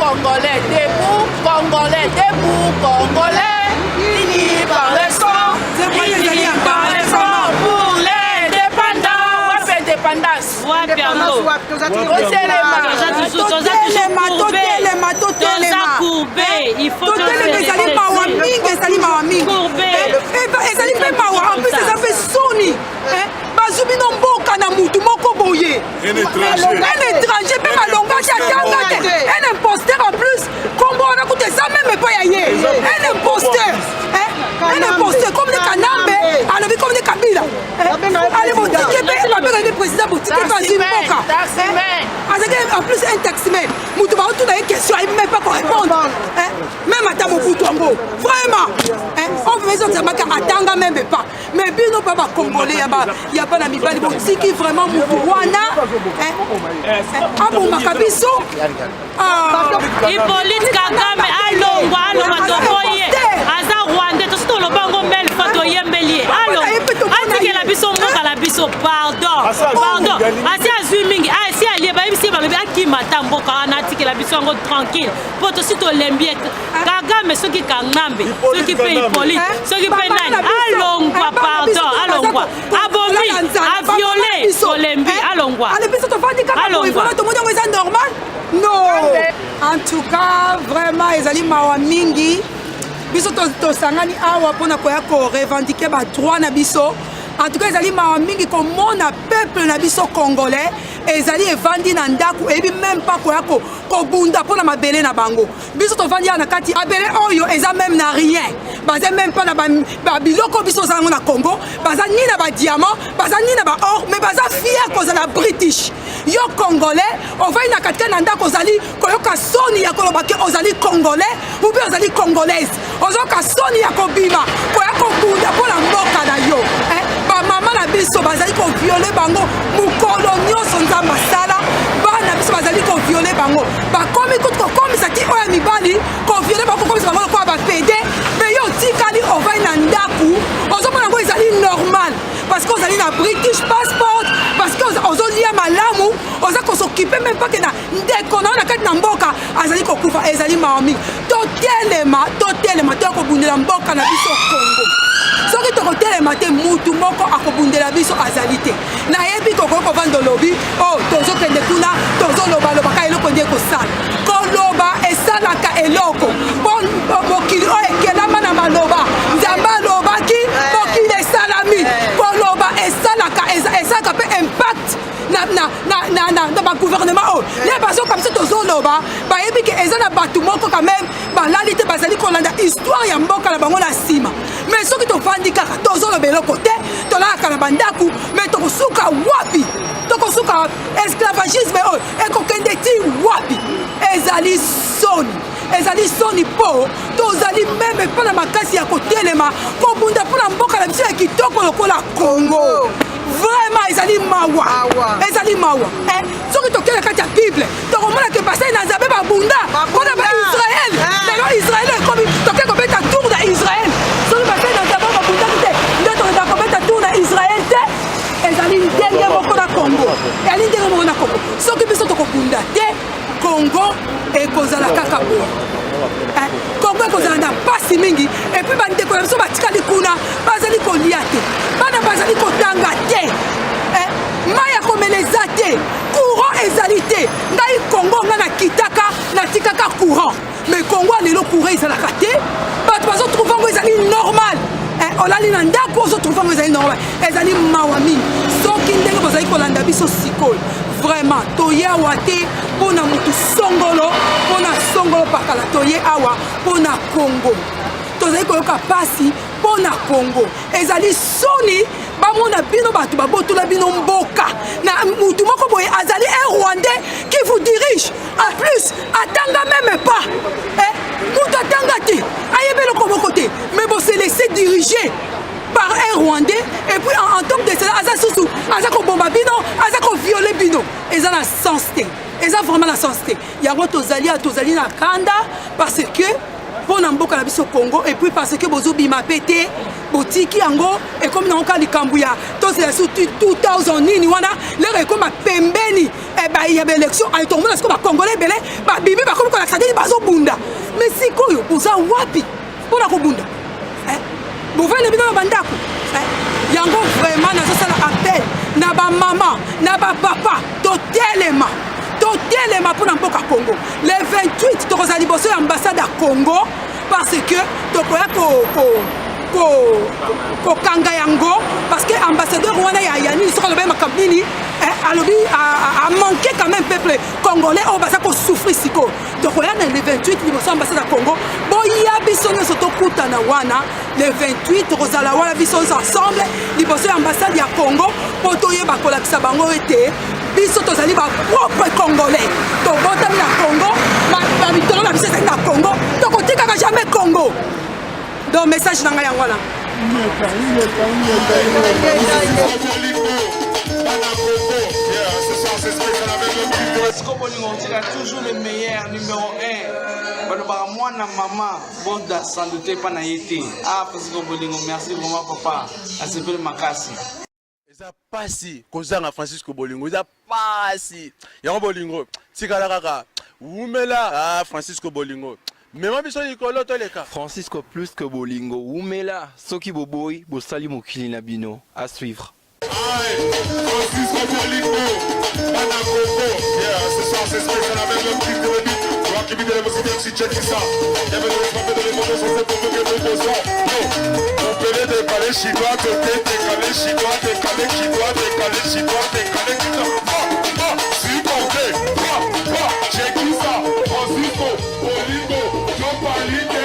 Congolais, debout, Congolais, debout, Congolais, unis par le sang, unis par le sang pour l'indépendance. Wapi indépendance? Wapi yango? Totelema. Totelema, totelema, totelema, totelema. Ezali mawa mingi, ezali mawa mingi, ezali mpe mawa. En plus eza mpe soni, bazwi bino mboka na mutu moko boye, un étranger mpe malongaki, atanga te, un imposteur. En plus kombo wana kuta eza même epai ya ye, un imposteur, un imposteur comme ne Kanambe alobi, comme ne Kabila. Ale botike mpe babengaki président, botike mpe azwi mboka. Azalaki en plus un taximan. Moto baotuna ye question, ayebi même pas korépondre. Même ata Mobutu yango, vraiment ovezozamaka atanga même pas. Mais bino mpa bacongolais ya bana mibali, botiki vraiment motu wana abomaka biso. Hippolyte Kagame alongwa, alongwa, toboye, aza rwandais. Tosi toloba yango mille fois, toyembeli ye, atikela biso mboka na biso. Pardon, pardon, asi azwi mingi, asi alie. Bayebisi ye, balobi akima ata mboka wana, atikela biso yango tranquille, mpo tosi tolembi ye. Kagame, soki Kanambe, soki mpe Hippolyte, soki mpe nani, alongwa, pardon, alongwa. Abomi, aviolé, tolembi, alongwa. Ale biso tofandi kaka boye, vraiment tomoni yango eza normal? Non, en tout cas vraiment ezali mawa mingi. Biso tosangani awa mpona koya korevendiquer badroit na biso. En tout cas ezali mawa mingi komona peuple na biso congolais ezali evandi na ndako, eyebi même pas koya kobunda mpona mabele na bango. Biso tovandi awa na kati, mabele oyo eza même na rien, baza même pas na babiloko. Biso oza yango na Congo, baza ni na badiamant, baza ni na baor, mais baza fier kozala british. Yo congolais ovandi na katikati na ndako, ozali koyoka soni ya koloba ke ozali congolais ou bien ozali congolaise. Ozoyoka soni ya kobima koya kobunda mpo na mboka na yo. Bamama na biso bazali kovioler bango mokolo nyonso. Nzambe asala, bana biso bazali kovioler bango, bakomi kutu kokomisa ti oyo ya mibali, kovioler bango, kokomisa bango lokola bapédés. Mais yo otikali ovandi na ndako, ozomona yango ezali normal parce que ozali na british passport, parce que ozolia malamu, oza kos'occuper même pas ke na ndeko na yo na kati na mboka azali kokufa. Ezali mawa mingi. Totelema, totelema, toya kobundela mboka na biso Congo. Soki tokotelema te, mutu moko akobundela biso azali te. Nayebi kokoki kovanda, olobi o oh, tozokende kuna, tozolobalobaka, eloko nde ekosala? Koloba esalaka eloko? Mpo mokili oyo ekelama na maloba. Nzambe alobaki, mokili esalami. Koloba esalaka, esalaka mpe impact na bagouvernement oyo nde bazoka. Biso tozoloba, bayebi ke eza na bato moko quand même balali te, bazali kolanda histoire ya mboka na bango na nsima. Mais soki tovandi kaka, tozoloba eloko te, tolalaka na bandako, mais tokosuka wapi? Tokosuka wapi? Esclavagisme oyo ekokende ti wapi? Ezali soni, ezali soni, mpo tozali même mpo na makasi ya kotelema kobunda mpo na mboka na biso ya kitoko lokola Congo. Vraiment ezali mawa, ezali mawa. Soki tokende kati ya Bible, tokomona ke basali na Nzambe babunda mpona baisraele. Lelo Israele ekomi, toke kobeta tour na Israele. Soki basali na Nzambe babundaki te, nde tokenda kobeta tour na Israele te. Ezali ndenge moko na Congo, ezali ndenge moko na Congo. Soki biso tokobunda te, Congo ekozala kaka boye, Congo ekozala na mpasi mingi. Et puis bandeko na biso batikali kuna, bazali kolia te, bana bazali kotanga te, mai ya komela eza te, courant ezali te. Ngai Congo ngai nakitaka, natikaka courant, mais Congo ya lelo courant ezalaka te. Bato bazotrouver yango ezali normal. Olali na ndako, ozotrouver yango ezali normal. Ezali mawa mingi. Soki ndenge bozali kolanda biso sikoyo, vraiment toye awa te mpo na motu songolo, mpo na songolo pakala. Toye awa mpo na Congo. Tozali koyoka mpasi mpo na Congo. Ezali soni bamona bino bato babotola bino mboka na mutu moko boye azali un rwandais qui vous dirige. En plus atanga même pas, eh? Mutu atanga te, ayebi eloko moko te, mais bose laisser diriger par un rwandais. Et puis en top de cela, aza susu aza kobomba bino, aza kovioler bino. Eza na sens te, eza vraiment na sens te. Yango tozali, tozali na kanda parce que mpo na mboka na biso Congo, et puis parce que bozobima mpe te, botiki yango ekomi nango kaka likambo ya tozela su 2000 nini wana. Lero ekóma pembeni. ya baélection aye tokomona sikoyo bacongolais ebele babimi bakomi kolakisa ndenge bazobunda. Mais sikoyo boza wapi mpona kobunda? Bovandi bino na bandako yango. Vraiment, nazosala appel na bamama, na bapapa, totelema, totelema mpona mboka Congo. Le 28 tokozala liboso ya ambassade ya Congo, parce que tokoya kokanga yango, parce que ambassadeur wana ya nini, soki alobi makambo nini, alobi amanqué quand même peuple congolais oyo baza kosouffrir. Sikoyo tokoya na le 28 liboso ambassade ya Congo. Boya, biso nyonso tokutana wana le 28. Tokozala wana biso nyonso ensemble liboso ya ambassade ya Congo, mpo toyeba kolakisa bango ete biso tozali bapropre Congolais, tobotami na Congo, bamitolo na biso ezali na Congo, tokotikaka jamais Congo. Donc message na ngai yango wana. Francisco Bolingo otika toujours le meilleur numéro 1. Balobaka mwana mama boda sans doute epa na ye te. Ah, Francisco Bolingo, merci vraiment papa, asepeli makasi. Eza pasi kozanga Francisco Bolingo, eza pasi yango. Bolingo tikala kaka, wumela. Ah, Francisco Bolingo, mema biso likolo toleka. Francisco plus que Bolingo, wumela. Soki boboyi, bosali mokili na bino. À suivre. Francisco Bolingo, Bana Congo. Yeah, ce soir c'est spécial avec le petit de beat. Rocky beat de la musique MC, check ça. Il y avait le respect de l'émotion, c'est pour que nous bossons. On peut les décaler, chinois, décaler, chinois, décaler, chinois, décaler, chinois, décaler, chinois. Oh, supporter, check ça. Francisco Bolingo, Joe Palingue.